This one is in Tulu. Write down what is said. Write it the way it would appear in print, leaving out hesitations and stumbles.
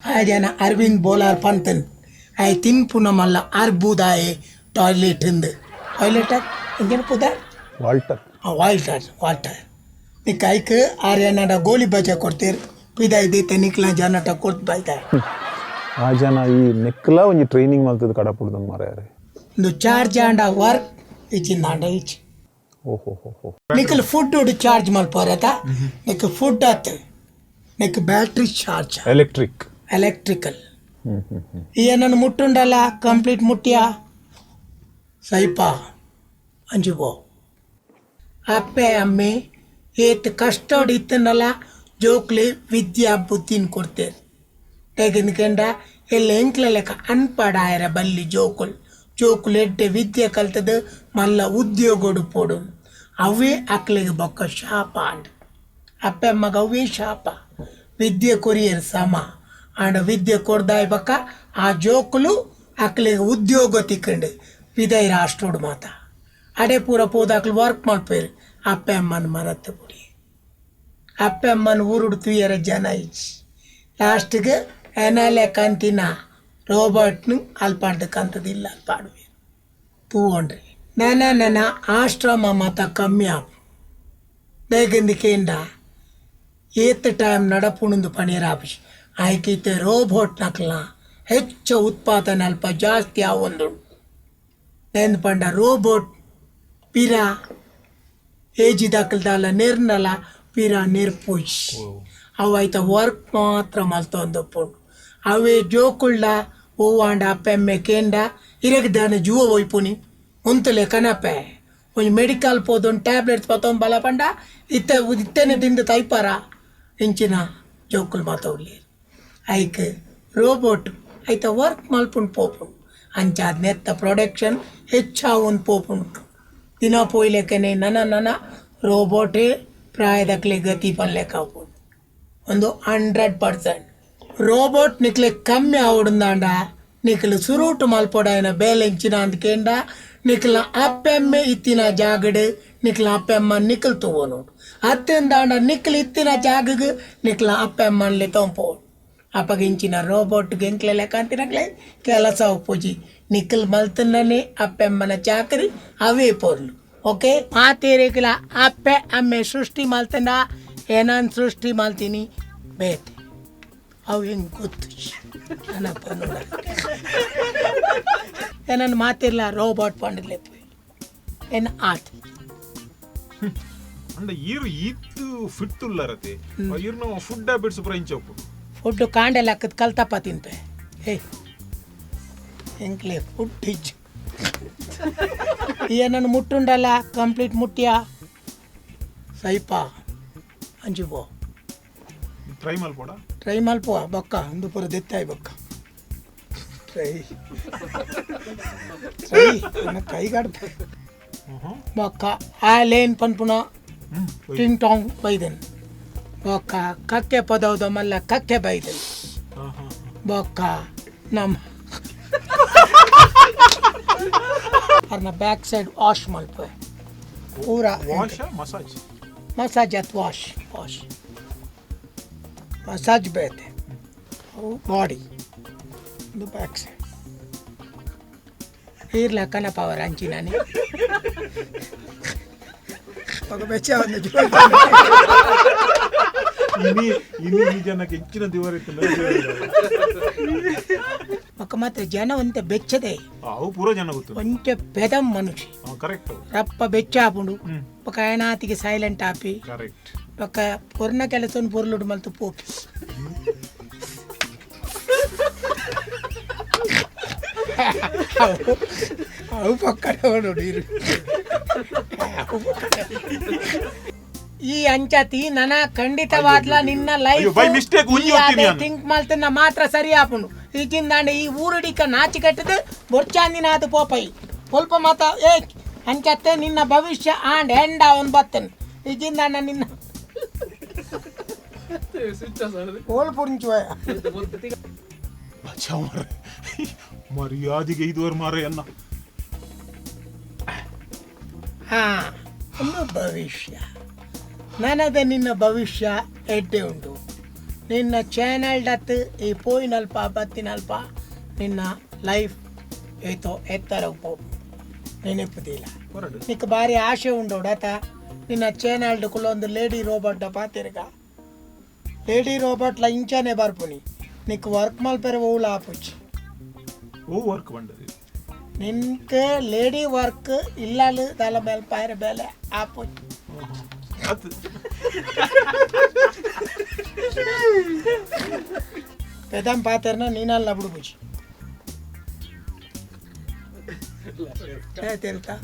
ಆ ಜನ ಅರವಿಂದ್ ಬೋಲಾರ್ ಪಂತನ್ ಆಯ್ ತಿನ್ಪುನ ಮಲ್ಲ ಅರ್ಬುದಾಯೆ ಟಾಯ್ಲೆಟ್ ಇಂದು ಟಾಯ್ಲೆಟ್ ಎಂಜನ ಪುದರ್. ವಾಲ್ಟರ್. ವಾಲ್ಟರ್ ವಾಲ್ಟರ್ ನಿಕ್ ಐಕ್ ಆರ್ ಏನಡ ಗೋಲಿ ಬಜೆ ಕೊಡ್ತೀರ್ ಪಿದಾಯಿ ದೀತೆ ನಿಕ್ಲ ಜನಟ ಕೊರ್ತು ಬೈದ. ಆ ಜನ ಈ ನೆಕ್ಲ ಒಂಜಿ ಟ್ರೈನಿಂಗ್ ಮಲ್ತದ ಕಡಪುಡ್ದು ಮಾರ್ಯಾರೆ. ಇಂದು ಚಾರ್ಜ್ ಆಂಡ ವರ್ಕ್ ಇಚ್ಚಿಂದಾಂಡ ಇಚ್. ಓಹೋ ಹೋ ಹೋ. ನಿಕ್ಲ್ ಫುಡ್ ಚಾರ್ಜ್ ಮಲ್ಪೋರತ, ನಿಕ್ ಫುಡ್ ಆತ್, ನಿಕ್ ಬ್ಯಾಟ್ರಿ ಚಾರ್ಜ್. ಎಲೆಕ್ಟ್ರಿಕ್. ಎಲೆಕ್ಟ್ರಿಕಲ್. ಹ್ಮ್ ಹ್ಮ್ ಹ್ಮ್ ಈ ಏನನ್ನು ಮುಟ್ಟುಂಡಲ್ಲ, ಕಂಪ್ಲೀಟ್ ಮುಟ್ಟಿಯ ಸೈಪ ಅಂಜು ಪೋ. ಅಪ್ಪೆ ಅಮ್ಮೆ ಏತ್ ಕಷ್ಟಡ್ ಇತ್ತನಲ್ಲ ಜೋಕ್ಲಿ ವಿದ್ಯಾ ಬುದ್ಧಿನ ಕೊಡ್ತೇವೆ. ತೆಗೆನ್ಕೆಂಡ ಎಲ್ಲ ಎಂಕ್ಲ ಲೆಕ್ಕ ಅನ್ಪಡ ಆಯರ ಬಲ್ಲಿ. ಜೋಕುಲ್ ಜೋಕುಲು ಎಡ್ಡೆ ವಿದ್ಯೆ ಕಲ್ತದ ಮಲ್ಲ ಉದ್ಯೋಗಡು ಪೋಡು. ಅವೇ ಅಕ್ಲೆಗ್ ಬೊಕ್ಕ ಶಾಪ ಆಂಡ್. ಅಪ್ಪೆ ಅಮ್ಮಗ ಅವೇ ಶಾಪ. ವಿದ್ಯೆ ಕೊರಿಯರ್ ಸಮ ಆಂಡ ವಿದ್ಯೆ ಕೊರ್ದಾಯ್ ಬೊಕ್ಕ ಆ ಜೋಕುಲು ಅಕ್ಲೆಗ್ ಉದ್ಯೋಗ ತಿಕ್ಕಂಡು ವಿದೈ ರಾಷ್ಟ್ರೋಡು ಮಾತ ಅಡೆ ಪೂರ ಪೋದು ಅಕ್ಲು ವರ್ಕ್ ಮಲ್ಪೇರು. ಅಪ್ಪೆ ಅಮ್ಮನ ಮರತ್ತ ಪುಡಿ, ಅಪ್ಪೆ ಅಮ್ಮನ ಊರುಡು ತೂಯರ ಜನ ಇಜ್ಜಿ. ಲಾಸ್ಟ್ಗೆ ಎನಲೆ ಕಂತಿನ ರೋಬೋಟ್ನು ಅಲ್ಪಾಡ್ದು ಕಂತದಿಲ್ಲ ಅಲ್ಪಾಡುವೆ ತೂವೊಂಡ್ರಿ. ನನ ನನ ಆಶ್ರಮ ಮಾತ ಕಮ್ಮಿ ಆಪು. ದೇಗಂದು ಕೇಂಡ ಏತ್ ಟೈಮ್ ನಡಪುಣಂದು ಪನೀರ್ ಆಪುಜಿ. ಆಯ್ಕಿತ್ತೆ ರೋಬೋಟ್ ನಕ್ಲ ಹೆಚ್ಚ ಉತ್ಪಾದನೆ ಅಲ್ಪ ಜಾಸ್ತಿ ಆವೊಂದುಂಡು. ಎಂದ್ ಪಂಡ ರೋಬೋಟ್ ಪಿರ ಏಜಿದಕ್ಲ್ ದಾಲ ನೆರ್ನಲ ಪಿರ ನೆರ್ಪುಜಿ. ಅವು ಐತ ವರ್ಕ್ ಮಾತ್ರ ಮಲ್ತೊಂದುಪ್ಪುಂಡು. ಅವೇ ಜೋಕುಲ್ಡ ಒವ್ವಾಂಡ ಅಪ್ಪೆಮ್ಮೆ ಕೇಂಡ ಇರೆಗ್ ದಾನೆ ಜೂವ ಒಯ್ಪುನಿ ಉಂತುಲೆ ಕನಪೆ, ಒಂಜಿ ಮೆಡಿಕಲ್ ಪೋದು ಒಂಜಿ ಟ್ಯಾಬ್ಲೆಟ್ಸ್ ಪತ್ತೊಂದು ಬಲ ಪಂಡ ಇತ್ತೆ ಇತ್ತೆನೆ ತಿಂದು ತೈಪಾರ ಇಂಚಿನ ಜೋಕುಲು ಮಾತ ಉಲ್ಲೆರ್. ಐಕ್ ರೋಬೋಟ್ ಐತ ವರ್ಕ್ ಮಲ್ಪುಂಡು ಪೋಪುಂಡು. ಅಂಚಾದ್ ನೆತ್ತ ಪ್ರೊಡಕ್ಷನ್ ಹೆಚ್ಚಾವೊಂದು ಪೋಪುಂಡು. ದಿನ ಪೋಯಿಲೆಕ್ಕನೆ ನನ ನನ ರೋಬೋಟೇ ಪ್ರಾಯದಕ್ಲೆ ಗತಿ ಪನ್ಲೆಕ್ಕ ಆಪುಂಡು. ಒಂದು 100% ರೋಬೋಟ್ ನಿಕ್ಲೆ ಕಮ್ಮಿ ಆವೊಡುಂದಾಂಡ ನಿಕ್ಲು ಸುರೂಟು ಮಲ್ಪೊಡಾಯಿನ ಬೇಲೆ ಇಂಚಿನ ಅಂದ್ ಕೇಂಡ ನಿಕ್ಲ ಅಪ್ಪೆಮ್ಮೆ ಇತ್ತಿನ ಜಾಗಡ್ ನಿಕ್ಲ ಅಪ್ಪೆಮ್ಮ ನಿಕ್ಲ್ ತೂವೊನೊಡು. ಅತ್ತೆಂದಾಂಡ ನಿಕ್ಲ್ ಇತ್ತಿನ ಜಾಗಗ್ ನಿಕ್ಲ ಅಪ್ಪೆಮ್ಮನ್ ಲೆತೊಂಪೋಡು. ಅಪಗ ಇಂಚಿನ ರೋಬೋಟ್ ಎಂಕ್ಲೆ ಲೆಕ್ಕ ಅಂತಿನಕ್ಲೆ ಕೆಲಸ ಉಪ್ಪುಜಿ. ನಿಕ್ಲ್ ಮಲ್ತಂಡನೆ ಅಪ್ಪೆಮ್ಮನ ಚಾಕರಿ ಅವೇ ಪೊರ್ಲು. ಓಕೆ, ಮಾತೇರೆಗ್ಲ ಅಪ್ಪೆ ಅಮ್ಮೆ ಸೃಷ್ಟಿ ಮಲ್ತಂಡ ಏನನ್ ಸೃಷ್ಟಿ ಮಲ್ತೀನಿ ಬೇತೆ ಅವು ಹೆಂಗೆ ಗೊತ್ತು ನನ್ನಪ್ಪ ನೋಡ. ಏನನ್ನು ಮಾತಿರ್ಲ ರೋಬೋಟ್ ಪಂಡಲೆ ಏನ್ ಆತ್. ಅಂಡ ಈರು ಈತ್ ಫಿಟ್ ಉಲ್ಲರತೆ, ಈರ್ನ ಫುಡ್ ಹ್ಯಾಬಿಟ್ಸ್ ಪೂರ ಇಂಚ ಉಪ್ಪುಂಡು. ಫುಡ್ ಕಾಂಡೆಲ್ಲ ಹಾಕದ್ ಕಲ್ತಪ್ಪ ತಿನ್ಪೆ. ಏಯ್ ಎಂಕ್ಲೆ ಫುಡ್ ಇಜ್ಜು. ಏನನ್ನು ಮುಟ್ಟುಂಡಲ್ಲ, ಕಂಪ್ಲೀಟ್ ಮುಟ್ಟಿಯ ಸೈಪ ಅಂಜು ಪೋ. ಟ್ರೈ ಮಲ್ಪೋಡ. ಟ್ರೈ ಮಲ್ಪುವ ಬೊಕ್ಕ ಒಂದು ಪೂರ ದೆತ್ತಾಯ್ ಬೊಕ್ಕ. ಟ್ರೈ ಟ್ರೈ ನನ್ನ ಕೈಗಾಡ್ತ ಬೊಕ್ಕ ಆ ಲೇನ್ ಪನ್ಪುನ ಟಿಂಗ್ ಟಾಂಗ್ ಬೈದನ್. ಬೊಕ್ಕ ಕಕ್ಕೆ ಪದೌದ ಮಲ್ಲ ಕಕ್ಕೆ ಬೈದನ್. ಬೊಕ್ಕ ನಮ್ಮ ಅರ್ನ ಬ್ಯಾಕ್ ಸೈಡ್ ವಾಶ್ ಮಲ್ಪೆ ಪೂರ. Wash, massage. ಮಸಾಜ್ ಅತ್ ವಾಶ್ ವಾಶ್ ಮಸಾಜ್ ಬೇತೆ. ಅವು ಬಾಡಿ ಇದು ಬ್ಯಾಕ್ ಸೈಡ್ ಈರ್ಲ ಕನಪವರ್ ಅಂಚಿನಾನಿ ఒక ಬೆಚ್ಚ ಒಂದು. ಇನಿ ಇನಿ ಈ ಜನಕ್ಕೆ ಹೆಚ್ಚಿನ ದಿವರ ಇತ್ತು. ఒక ಮಾತ್ರ ಜನ ಒಂತೆ ಬೆಚ್ಚದೆ. ಅವು ಪೂರ ಜನ ಗೊತ್ತು. ಒಂಚೆ ಪೆದಂ ಮನುಷ್ಯ. ಕರೆಕ್ಟ್. ರಪ್ಪ ಬೆಚ್ಚ ಆಪುಂಡು. ಬೊಕ ಆಯನಾತಿಗೆ ಸೈಲೆಂಟ್ ಆಪಿ. ಕರೆಕ್ಟ್. ಬೊಕ ಪೊರ್ನ ಕೆಲಸವನ್ನು ಪೊರ್ಲುಡು ಮಲ್ತು ಪೋಪಿ. ಅವು ಅವು ಪಕ್ಕಡೆ ನೋಡು ಇರು. ಅವು ಪಕ್ಕಡೆ. ಈ ಅಂಚತಿ ನನ ಖಂಡಿತವಾದ್ಲ ನಿನ್ನ ಲೈಫ್ ಅಯ್ಯೋ, by mistake ಒಂಜಿ ಒತ್ತಿನಿ ನಾನು. ಥಿಂಕ್ ಮಲ್ತನ ಮಾತ್ರ ಸರಿ ಆಪುಂಡು. ಈಚಿಂದಾಂಡ ಈ ಊರುಡಿಕ ನಾಚಿ ಕಟ್ಟದು ಬೊರ್ಚಾಂದಿನಾದು ಪೋಪೈ ಸ್ವಲ್ಪ ಮಾತ. ಏ ಅಂಚತ್ತೆ ನಿನ್ನ ಭವಿಷ್ಯ ಆಂಡ್ ಹೆಂಡ ಅವನ್ ಬತ್ತನ್. ಈಚಿಂದಾಂಡ ನಿನ್ನ ಓಲ್ ಪುಂಚುವ. ಬಚಾವ್ ಮಾರ್ರೆ, ಮರ್ಯಾದಿಗೆ ಇದುವರೆ ಮಾರ್ರೆ ಅನ್ನ. ಹಾ ಒಂದು ಭವಿಷ್ಯ ನನದ ನಿನ್ನ ಭವಿಷ್ಯ ಎಡ್ಡೆ ಉಂಟು. ನಿನ್ನ ಚಾನಲ್ ಡತ್ ಈ ಪೋಯಿನಲ್ಪ ಬತ್ತಿನಲ್ಪ ನಿನ್ನ ಲೈಫ್ ಏತೋ ಎತ್ತರ ಪೋಪು ನೆನಪುದಿಲ್ಲ. ಹೊರಡು. ನಿಕ್ ಬಾರಿ ಆಶೆ ಉಂಡು ಆತ. ನಿನ್ನ ಚಾನಲ್ಡ್ ಕುಲ್ಲೊಂದು ಲೇಡಿ ರೋಬೋಟ್ ಪಾತಿರ್ಗ, ಲೇಡಿ ರೋಬೋಟ್ಲ ಇಂಚನೆ ಬರ್ಪುನಿ. ನಿಕ್ ವರ್ಕ್ ಮಲ್ಪೆರೆ ಓಲ ಆಪುಜಿ. ಓ ವರ್ಕ್ ಬಂಡದು? ನಿನ್ಕ್ ಲೇಡಿ ವರ್ಕ್ ಇಲ್ಲಲು ತಲ ಮೇಲೆ ಪಾಯರ ಬೇಲೆ ಆಪುಜಿ. ಅತ್. ಪೆದಂ ಪಾತೆರ್ನ ನೀನಲ್ಲ ಬಿಡ್ಬುಜಿ. ತಿರ್ತಾ.